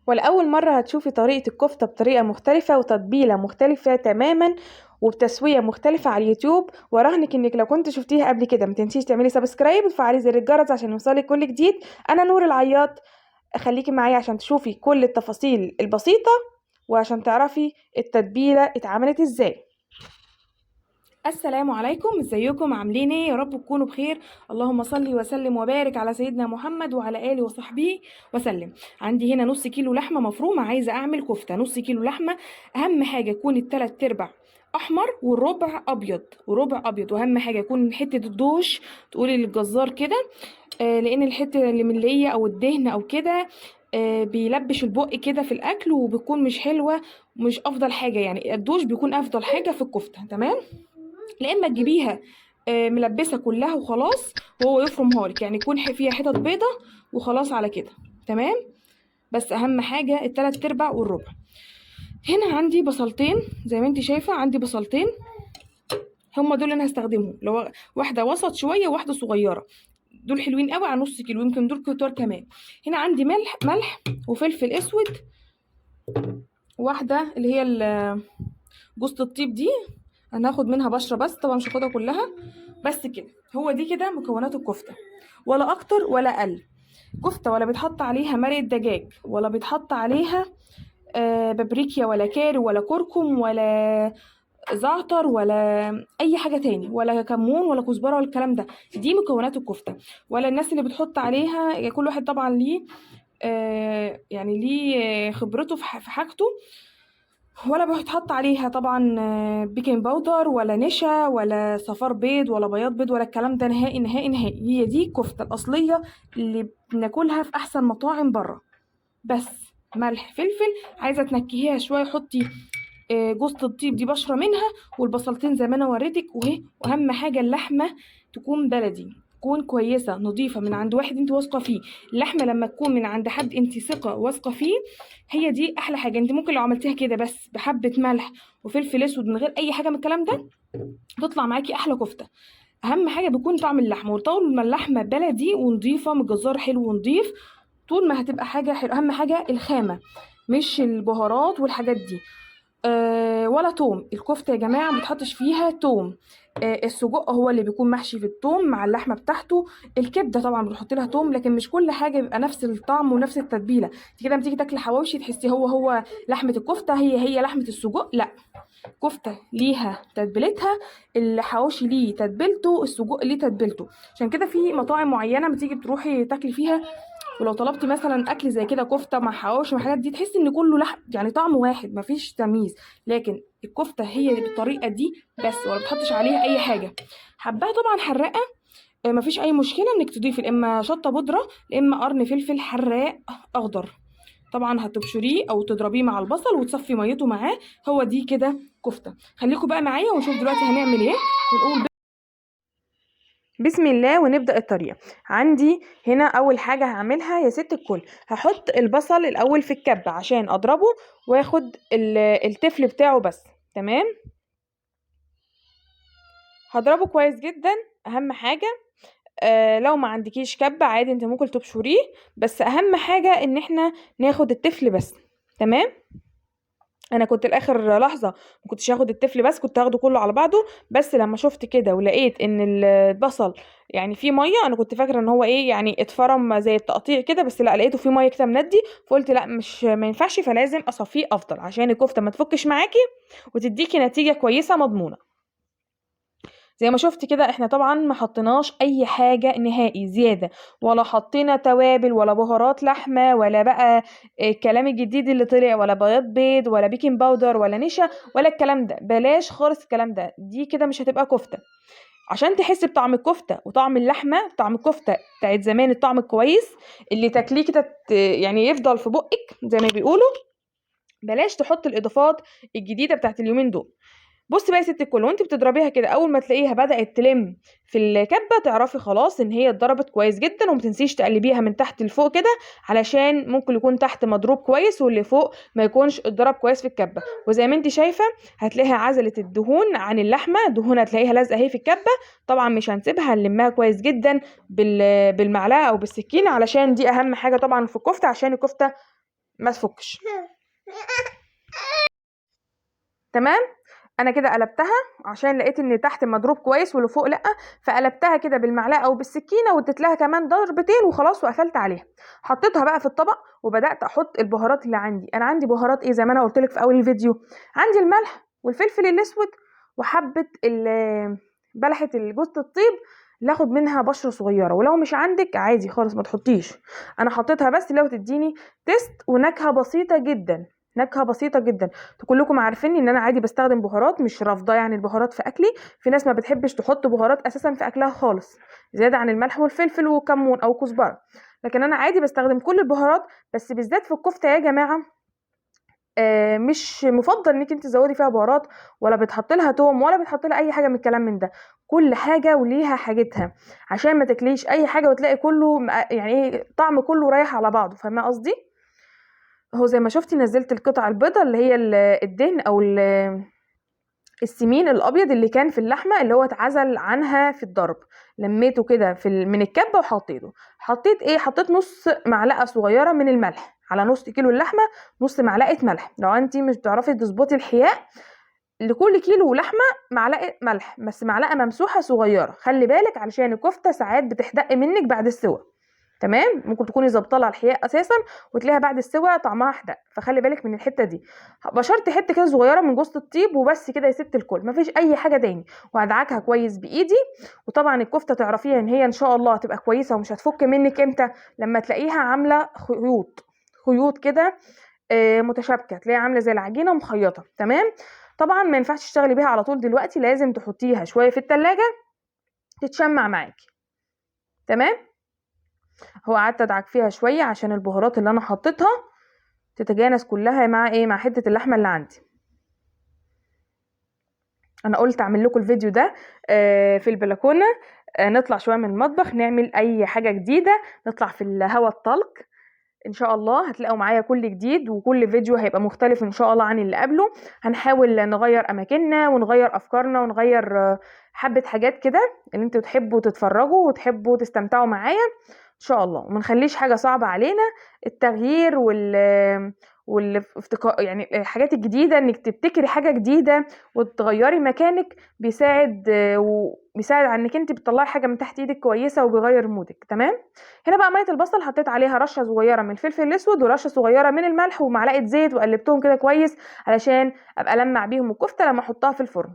ولأول مرة هتشوفي طريقة الكفتة بطريقة مختلفة وتتبيلة مختلفة تماما وبتسوية مختلفة على اليوتيوب. وراهنك انك لو كنت شفتيها قبل كده ما تنسيش تعملي subscribe وتفعلي زر الجرس عشان يوصلك كل جديد. انا نور العياط، خليكي معايا عشان تشوفي كل التفاصيل البسيطة وعشان تعرفي التتبيلة اتعملت ازاي. السلام عليكم، ازيكم عاملين ايه؟ يا رب تكونوا بخير. اللهم صل وسلم وبارك على سيدنا محمد وعلى اله وصحبه وسلم. عندي هنا نص كيلو لحمه مفرومه، عايزه اعمل كفته. نص كيلو لحمه، اهم حاجة يكون التلات ارباع احمر والربع ابيض، وربع ابيض. واهم حاجة يكون حتة الدوش، تقولي للجزار كده، لان الحتة اللي من اللي او الدهن او كده بيلبش البق كده في الاكل وبيكون مش حلوة، مش افضل حاجة. يعني الدوش بيكون افضل حاجة في الكفتة، تمام؟ لا اما تجيبيها ملبسه كلها وخلاص وهو يفرمها لك، يعني يكون فيها حتت بيضة وخلاص على كده، تمام؟ بس اهم حاجة التلات ارباع والربع. هنا عندي بصلتين زي ما انت شايفه، عندي بصلتين هما دول اللي انا هستخدمهم، لو واحدة وسط شوية وواحدة صغيرة، دول حلوين قوي على نص كيلو، يمكن دول كتار كمان. هنا عندي ملح وفلفل اسود، واحدة اللي هي جوزة الطيب دي انا هاخد منها بشره بس، طبعا مش هاخدها كلها، بس كده. هو دي كده مكونات الكفتة، ولا اكتر ولا اقل. كفته ولا بيتحط عليها مرقه دجاج، ولا بيتحط عليها بابريكا ولا كاري ولا كركم ولا زعتر ولا اي حاجة تاني، ولا كمون ولا كزبره ولا الكلام ده. دي مكونات الكفتة. ولا الناس اللي بتحط عليها، كل واحد طبعا ليه يعني ليه خبرته في حاجته. ولا بيتحط عليها طبعا baking powder ولا نشا ولا صفار بيض ولا بياض بيض ولا الكلام ده، نهائي نهائي نهائي. هي دي الكفتة الاصلية اللي بناكلها في احسن مطاعم بره. بس ملح فلفل، عايزه تنكهيها شوية حطي جوزة الطيب دي بشره منها، والبصلتين زي ما انا وريتك. واهم حاجة اللحمة تكون بلدي، تكون كويسة نظيفة من عند واحد انت واثقة فيه. اللحمة لما تكون من عند حد انت ثقة واثقة فيه، هي دي احلى حاجة. انت ممكن لو عملتيها كده بس بحبه ملح وفلفل اسود من غير اي حاجة من الكلام ده، تطلع معاكي احلى كفته. اهم حاجة بيكون طعم اللحمة، وطول ما اللحمة بلدي ونظيفه من الجزار حلو ونظيف، طول ما هتبقى حاجة حلوة. اهم حاجة الخامة، مش البهارات والحاجات دي. ولا توم. الكفتة يا جماعة ما بتحطش فيها توم. السجق هو اللي بيكون محشي في التوم مع اللحمة بتاعته. الكبده طبعا بنحط لها توم، لكن مش كل حاجة بيبقى نفس الطعم ونفس التتبيله. انت كده لما تيجي تاكلي حواوشي تحسي هو هو لحمه الكفتة هي هي لحمه السجق، لا، كفته ليها تتبيلتها، الحواوشي ليه تتبيلته، السجق ليه تتبيلته. عشان كده في مطاعم معينة بتيجي بتروحي تاكلي فيها، ولو طلبتي مثلا اكل زي كده كفته مع حواوشي والحاجات دي، تحسي ان كله لحم، يعني طعم واحد مفيش تمييز. لكن الكفتة هي بالطريقة دي بس، ولا بتحطش عليها اي حاجة. حباها طبعا حراقه، مفيش اي مشكلة انك تضيفي يا اما شطه بودره يا اما قرن فلفل حراق اخضر، طبعا هتبشريه او تضربيه مع البصل وتصفي ميته معاه. هو دي كده كفته. خليكم بقى معايا ونشوف دلوقتي هنعمل ايه، ونقول بسم الله ونبدأ الطريقة. عندي هنا أول حاجة هعملها يا ست الكل، هحط البصل الأول في الكبة عشان أضربه واخد التفل بتاعه بس، تمام؟ هضربه كويس جدا. أهم حاجة لو ما عندكيش كبة عادي انت ممكن تبشريه، بس أهم حاجة إن احنا ناخد التفل بس، تمام؟ انا كنت لاخر لحظة ما كنتش هاخد التفل بس، كنت هاخده كله على بعضه، بس لما شفت كده ولقيت ان البصل يعني فيه مية، انا كنت فاكره ان هو ايه يعني اتفرم زي التقطيع كده، بس لا لقيته فيه مية كده مندي، فقلت لا مش ما ينفعش، فلازم اصفيه افضل عشان الكفتة ما تفكش معاكي وتديكي نتيجة كويسة مضمونه. زي ما شفت كده احنا طبعا ما حطيناش اي حاجة نهائي زيادة، ولا حطينا توابل ولا بهارات لحمه ولا بقى الكلام الجديد اللي طلع، ولا بياض بيض ولا baking powder ولا نشا ولا الكلام ده، بلاش خالص الكلام ده، دي كده مش هتبقى كفته. عشان تحس بطعم الكفتة وطعم اللحمة، طعم الكفتة بتاعت زمان، الطعم الكويس اللي تاكليه كده يعني يفضل في بقك زي ما بيقولوا، بلاش تحط الاضافات الجديدة بتاعت اليومين دول. بصي بقى يا ست الكل، وانت بتضربيها كده اول ما تلاقيها بدات تلم في الكبه تعرفي خلاص ان هي اتضربت كويس جدا، وما تنسيش تقلبيها من تحت لفوق كده علشان ممكن يكون تحت مضروب كويس واللي فوق ما يكونش اتضرب كويس في الكبه. وزي ما انت شايفه هتلاقيها عزلت الدهون عن اللحمة، دهون هتلاقيها لازقه اهي في الكبه، طبعا مش هنسيبها، هنلمها كويس جدا بالمعلقه او بالسكينة، علشان دي اهم حاجة طبعا في الكفتة، عشان الكفتة ما تفكش. تمام، انا كده قلبتها عشان لقيت ان تحت مضروب كويس واللي فوق لا، فقلبتها كده بالمعلقه او بالسكينة واديت لها كمان ضربتين وخلاص وقفلت عليها. حطيتها بقى في الطبق وبدات احط البهارات اللي عندي. انا عندي بهارات ايه زي ما انا قلت لك في اول الفيديو؟ عندي الملح والفلفل الاسود وحبه بلحه جوزة الطيب اللي اخد منها بشره صغيرة، ولو مش عندك عادي خالص ما تحطيش، انا حطيتها بس لو تديني taste ونكهه بسيطة جدا، نكهة بسيطة جدا. انتوا كلكم عارفين ان انا عادي بستخدم بهارات، مش رافضه يعني البهارات في اكلي. في ناس ما بتحبش تحط بهارات اساسا في اكلها خالص، زيادة عن الملح والفلفل وكمون او كزبره، لكن انا عادي بستخدم كل البهارات، بس بالذات في الكفتة يا جماعة مش مفضل انك انت تزودي فيها بهارات، ولا بتحط لها توم، ولا بتحط لها اي حاجة من الكلام من ده. كل حاجة وليها حاجتها، عشان ما تاكليش اي حاجة وتلاقي كله يعني ايه طعم كله رايح على بعضه، فاهمه قصدي؟ اهو زي ما شفتي نزلت القطع البيضاء اللي هي الدهن او السمين الابيض اللي كان في اللحمة اللي هو اتعزل عنها في الضرب، لميته كده من الكبه وحطيته. حطيت ايه؟ حطيت نص معلقه صغيرة من الملح على نص كيلو اللحمة، نص معلقه ملح. لو انتي مش بتعرفي تظبطي الحياء، لكل كيلو لحمه معلقه ملح، بس معلقه ممسوحة صغيرة، خلي بالك علشان الكفتة ساعات بتحدق منك بعد السوى. تمام، ممكن تكوني ظابطة لها الحياء اساسا وتلاقيها بعد السوى طعمها حدق، فخلي بالك من الحتة دي. بشرت حتة كده صغيرة من جوزة الطيب وبس كده يا ست الكل، مفيش اي حاجة تاني. وهدعكها كويس بايدي. وطبعا الكفتة تعرفيها ان هي ان شاء الله هتبقى كويسة ومش هتفك منك امتى؟ لما تلاقيها عامله خيوط خيوط كده، متشابكه، تلاقيها عامله زي العجينة ومخيطه. تمام، طبعا ما ينفعش تشتغلي بيها على طول دلوقتي، لازم تحطيها شوية في التلاجة تتشمع معاكي. تمام، هو قعدت ادعك فيها شوية عشان البهارات اللي انا حطيتها تتجانس كلها مع ايه؟ مع حتة اللحمة اللي عندي. انا قلت اعمل لكم الفيديو ده في البلكونه، نطلع شوية من المطبخ، نعمل اي حاجة جديدة، نطلع في الهواء الطلق. ان شاء الله هتلاقوا معايا كل جديد، وكل فيديو هيبقى مختلف ان شاء الله عن اللي قبله. هنحاول نغير اماكننا ونغير افكارنا ونغير حبه حاجات كده اللي انتوا تحبوا تتفرجوا وتحبوا تستمتعوا معايا ان شاء الله، وما نخليش حاجة صعبة علينا. التغيير والافتكار، يعني الحاجات الجديدة، انك تبتكري حاجة جديدة وتغيري مكانك، وبيساعد على انك انت بتطلعي حاجة من تحت ايدك كويسة وبيغير مودك. تمام، هنا بقى مية البصل حطيت عليها رشه صغيرة من الفلفل الاسود ورشه صغيرة من الملح ومعلقة زيت، وقلبتهم كده كويس علشان ابقى لمع بيهم الكفتة لما احطها في الفرن.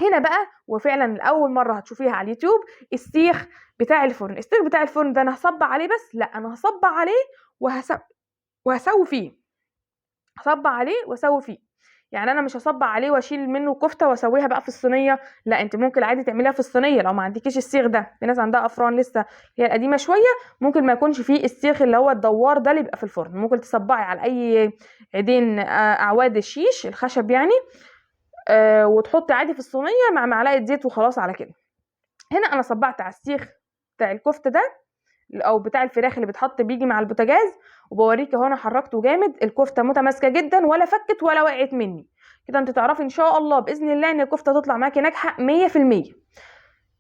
هنا بقى وفعلا لاول مرة هتشوفيها على اليوتيوب، السيخ بتاع الفرن. السيخ بتاع الفرن ده انا هصب عليه بس؟ لا، انا هصب عليه وهسوي فيه، هصب عليه واسوي فيه. يعني انا مش هصب عليه واشيل منه كفته واسويها بقى في الصينية، لا، انت ممكن عادي تعمليها في الصينية لو ما عندكيش السيخ ده. في ناس عندها افران لسه هي القديمة شوية، ممكن ما يكونش فيه السيخ اللي هو الدوار ده اللي بيبقى في الفرن. ممكن تصبعي على اي عيدين، اعواد الشيش الخشب يعني، وتحطي عادي في الصينية مع معلقه زيت وخلاص على كده. هنا انا صبعت على السيخ بتاع الكفتة ده او بتاع الفراخ اللي بيتحط بيجي مع البوتاجاز، وبوريك اهو انا حركته جامد، الكفتة متماسكة جدا ولا فكت ولا وقعت مني كده. انت تعرفي ان شاء الله باذن الله ان الكفتة تطلع معاكي ناجحة 100%،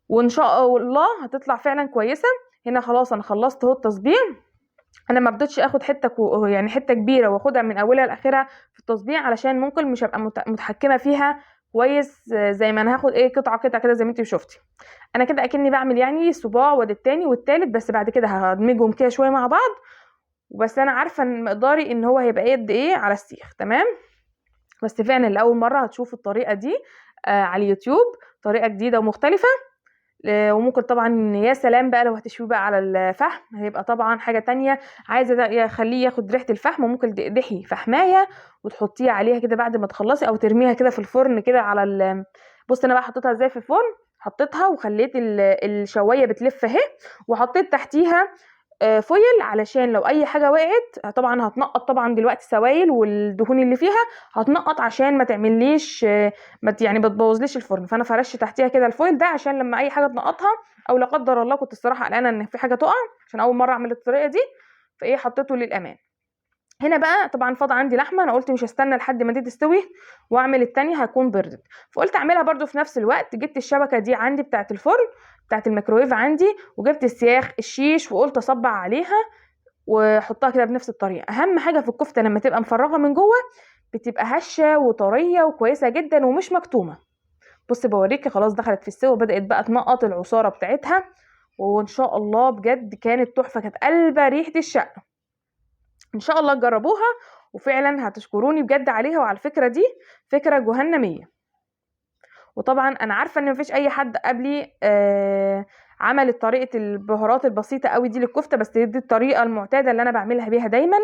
وان شاء الله هتطلع فعلا كويسة. هنا خلاص انا خلصت اهو التصبيع. انا ما رضيتش اخد حتة كبيرة واخدها من اولها لاخرها في التصبيع، علشان ممكن مش هبقى متحكمه فيها كويس زي ما انا هاخد ايه قطعه قطعه كده زي ما انت شفتي. انا كده اكني بعمل يعني صباع وادي التاني والتالت، بس بعد كده هدمجهم كده شوية مع بعض، وبس انا عارفه ان مقداري ان هو هيبقى ايه قد ايه على السيخ. تمام، بس فعلا لاول مرة هتشوفوا الطريقة دي على اليوتيوب، طريقه جديدة ومختلفة. وممكن طبعا يا سلام بقى لو هتشويه بقى على الفحم، هيبقى طبعا حاجة تانية. عايزه يخليه ياخد ريحه الفحم، وممكن تقدحي فحمايه وتحطيه عليها كده بعد ما تخلصي، او ترميها كده في الفرن كده على بص انا بقى حطيتها ازاي في الفرن. حطيتها وخليت الشوايه بتلف اهي، وحطيت تحتيها فويل علشان لو اي حاجة وقعت، طبعا هتنقط طبعا دلوقتي السوائل والدهون اللي فيها هتنقط عشان ما تعمليش، ما ت-، يعني ما تبوظليش الفرن. فانا فرشت تحتيها كده الفويل ده عشان لما اي حاجة تنقطها، او لا قدر الله كنت الصراحة قلقانة ان في حاجة تقع عشان اول مرة اعمل الطريقة دي، فايه حطيته للامان. هنا بقى طبعا فاض عندي لحمه، انا قلت مش هستنى لحد ما دي تستوي واعمل التانية هتكون بردت، فقلت اعملها برده في نفس الوقت. جبت الشبكة دي عندي بتاعه الفرن بتاعه الميكرويف عندي، وجبت السياخ الشيش وقلت اصبع عليها، وحطها كده بنفس الطريقة. اهم حاجة في الكفتة لما تبقى مفرغة من جوه بتبقى هشه وطريه وكويسة جدا ومش مكتومة. بصي بوريكي خلاص دخلت في السوا وبدات بقى تنقط العصاره بتاعتها، وان شاء الله بجد كانت تحفة، كانت قلبه ريحه الشقة. ان شاء الله تجربوها وفعلا هتشكروني بجد عليها وعلى الفكرة دي، فكرة جهنميه. وطبعا انا عارفه ان مفيش اي حد قبلي عمل طريقه البهارات البسيطة قوي دي للكفته، بس دي الطريقة المعتادة اللي انا بعملها بيها دايما.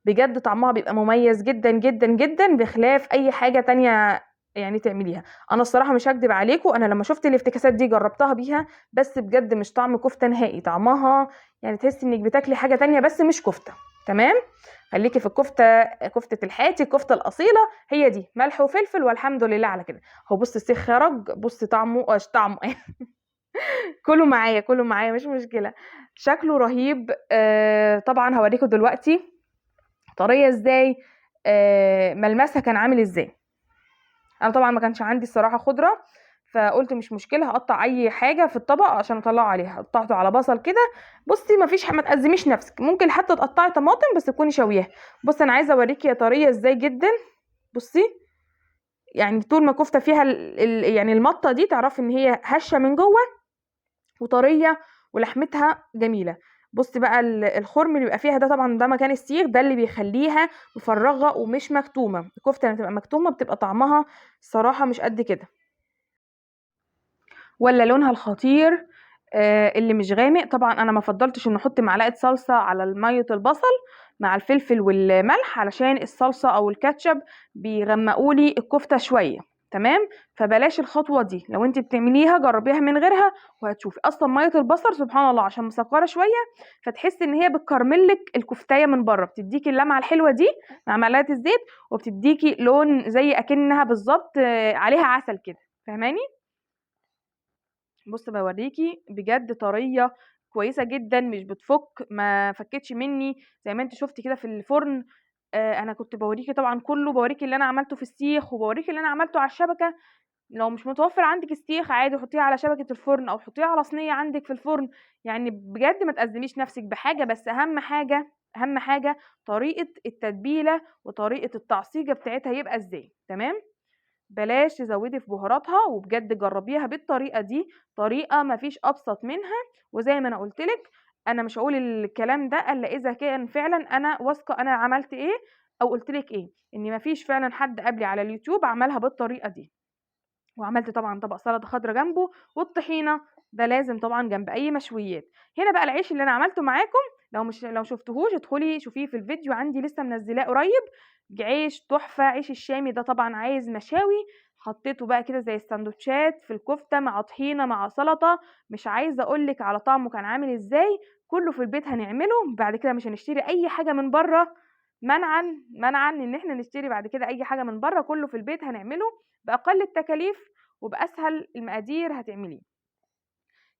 بجد طعمها بيبقى مميز جدا جدا جدا بخلاف اي حاجة تانية يعني تعمليها. انا الصراحة مش هكدب عليكم، انا لما شفت الافتكاسات دي جربتها بيها، بس بجد مش طعم كفته نهائي، طعمها يعني تحسي انك بتاكلي حاجة تانية بس مش كفته. تمام، خليكي في الكفتة، كفته الحاتي، الكفتة الاصيلة هي دي، ملح وفلفل والحمد لله على كده. هو بص السيخ خرج، بص طعمه ايش طعمه ايه كله معايا، كله معايا مش مشكلة، شكله رهيب. طبعا هوريكم دلوقتي طرية ازاي، ملمسها كان عامل ازاي. انا طبعا ما كانش عندي الصراحة خضرة، فقلت مش مشكلة هقطع اي حاجة في الطبق عشان اطلعه عليها. قطعته على بصل كده. بصي ما فيش، ما تأزميش نفسك، ممكن حتى تقطعي طماطم بس تكوني شويها. بصي انا عايزه اوريكي يا طرية ازاي جدا. بصي يعني طول ما كفته فيها يعني المطه دي تعرفي ان هي هشه من جوه وطريه ولحمتها جميلة. بصي بقى الخرم اللي بيبقى فيها ده، طبعا ده مكان السيخ، ده اللي بيخليها مفرغة ومش مكتومة. الكفتة لما تبقى مكتومة بتبقى طعمها صراحة مش قد كده، ولا لونها الخطير اللي مش غامق. طبعا انا ما فضلتش ان احط معلقه صلصه على مية البصل مع الفلفل والملح، علشان الصلصه او الكاتشب بيغمقوا لي الكفتة شوية. تمام، فبلاش الخطوة دي، لو انت بتعمليها جربيها من غيرها وهتشوفي. اصلا مية البصل سبحان الله عشان مسكره شوية، فتحس ان هي بتكرملك الكفتايه من بره، بتديكي اللمعة الحلوة دي مع معلقه الزيت، وبتديكي لون زي اكنها بالظبط عليها عسل كده، فاهماني؟ بص بوريكي بجد طرية كويسة جدا، مش بتفك، ما فكتش مني زي ما انت شفتي كده في الفرن. انا كنت بوريكي طبعا كله، بوريكي اللي انا عملته في السيخ وبوريكي اللي انا عملته على الشبكة. لو مش متوفر عندك السيخ عادي حطيها على شبكة الفرن او حطيها على صينية عندك في الفرن، يعني بجد ما تأزميش نفسك بحاجة. بس اهم حاجة طريقه التتبيله وطريقه التعصيجه بتاعتها يبقى ازاي. تمام، بلاش تزودي في بهاراتها، وبجد جربيها بالطريقة دي، طريقه مفيش ابسط منها. وزي ما انا قلتلك انا مش هقول الكلام ده الا اذا كان فعلا انا واثقة انا عملت ايه او قلتلك ايه، ان مفيش فعلا حد قبلي على اليوتيوب عملها بالطريقة دي. وعملت طبعا طبق سلطة خضراء جنبه، والطحينه ده لازم طبعا جنب اي مشويات. هنا بقى العيش اللي انا عملته معاكم، لو شفتهوش ادخلي شوفيه في الفيديو عندي لسه منزلاه قريب. عيش تحفة، عيش الشامي ده طبعا عايز مشاوي، حطيته بقى كده زي السندوتشات في الكفتة مع طحينه مع سلطة. مش عايزه اقولك على طعمه كان عامل ازاي، كله في البيت هنعمله بعد كده، مش هنشتري اي حاجة من بره، منعا ان احنا نشتري بعد كده اي حاجة من بره، كله في البيت هنعمله باقل التكاليف وباسهل المقادير هتعمليه.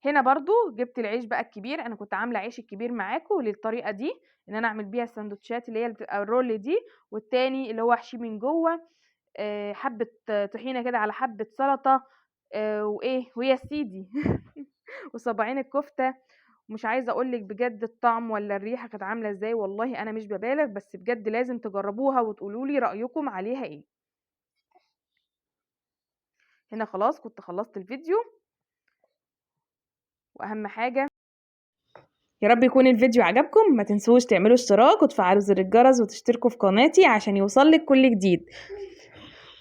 هنا برضو جبت العيش بقى الكبير، انا كنت عامله عيش الكبير معاكم للطريقة دي ان انا اعمل بيها السندوتشات اللي هي بتبقى الرول دي، والتاني اللي هو احشيه من جوه حبه طحينه كده على حبه سلطة، وايه ويا سيدي وصباعين الكفتة. مش عايزه اقولك بجد الطعم ولا الريحة كانت عامله ازاي، والله انا مش ببالغ، بس بجد لازم تجربوها وتقولوا لي رايكم عليها ايه. هنا خلاص كنت خلصت الفيديو، واهم حاجة يا رب يكون الفيديو عجبكم. ما تنسوش تعملوا اشتراك وتفعلوا زر الجرس وتشتركوا في قناتي عشان يوصلك كل جديد،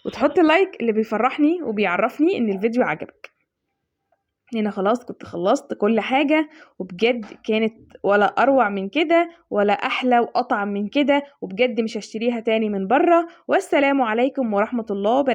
وتحط اللايك اللي بيفرحني وبيعرفني ان الفيديو عجبك. هنا خلاص كنت خلصت كل حاجة، وبجد كانت ولا أروع من كده ولا أحلى وأطعم من كده، وبجد مش هشتريها تاني من بره. والسلام عليكم ورحمة الله وبركاته.